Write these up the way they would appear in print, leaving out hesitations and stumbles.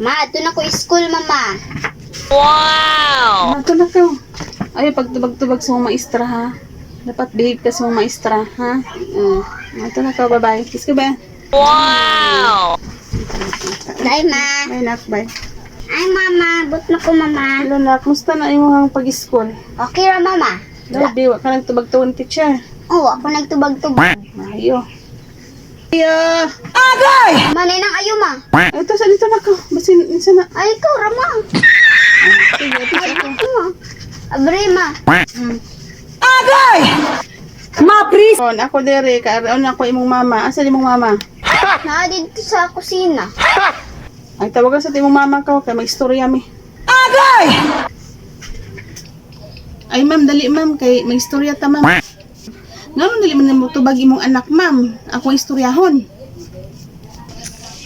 Ma, ato na ko school, mama. Ato na ka. Ay, pagtubag-tubag sa mga maestra ha. Dapat behave ka sa mga maestra, ha? Ato na ka, bye-bye. Kiss ka ba? Bye, ma. Bye, nak. Bye. Ay, mama. But na ko, mama. Hello, nak. Musta na imong pag-school? Okay ra, mama. Daw, di, wa ka nagtubag-tubag teacher. Oo, ako nagtubag-tubag. Ayo. Ayo! Manay nang ayo, ma. Ay, ito sa dito na ka. Basin, insa na. Ay, ikaw ra, ma. Sige, ito sa ito. Ma. Abre, ma. On, ako dere, kaaraon ako imong mama. Asa imong mama? Naa dito sa kusina. Ay, tawagan sa imong mama ka kay magstorya mi. Agay! Ay, ma'am, dali ma'am kay magstorya ta, ma'am. Ngano dali man mo tubag imong anak, ma'am? Ako ang istoryahon.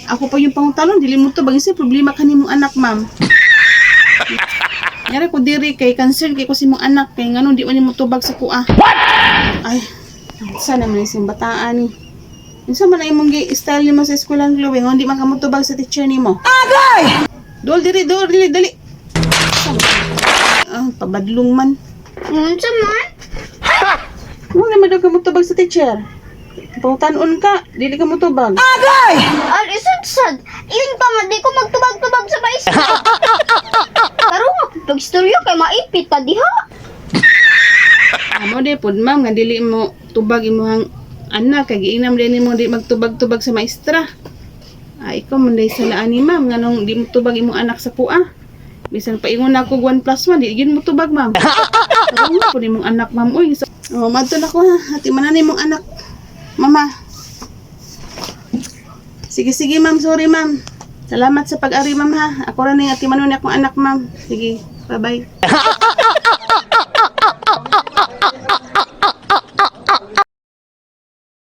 Ako pa yung pangutalon, dili mo tubag isa problema ka nimong anak, ma'am. Yari ko diri kay concern kay ko sa imong anak kay ngano di man nimo tubag sa kuha. What? Ay, sana man isang bataan ni. Unsa man ang imong style nimo sa eskwelahan, Chloe? Nga di man ka motubag sa teacher nimo. Agay! Dol diri, dol dili, dali. Ah, pabadlong man. Unsa man? Huwag naman daw ka motubag sa teacher. Pangutanon ka, dili ka motubag. Al isod sad. Iyon pa nga di ko magtubag-tubag sa maestra. Karon nga pagstorya kay maipit ta diha. Amo di pod ma'am nga dili mo tubag imong anak kay giinam din nimo di magtubag-tubag sa maestra. Ay, ikaw man day sala ani ma'am nganong di mo tubag imong anak sa kuha. Bisan pa ingon ako 1 plus 1, di gyud mo tubag, ma'am. Karon nga pod imong anak, ma'am, uy. So, oh, madto na ko ha. Ati man na imong anak. Mama. Sige, sige ma'am, sorry ma'am. Salamat sa pag-ari, ma'am, ha. Ako ra ning ati manon akong anak, ma'am. Sige, bye-bye.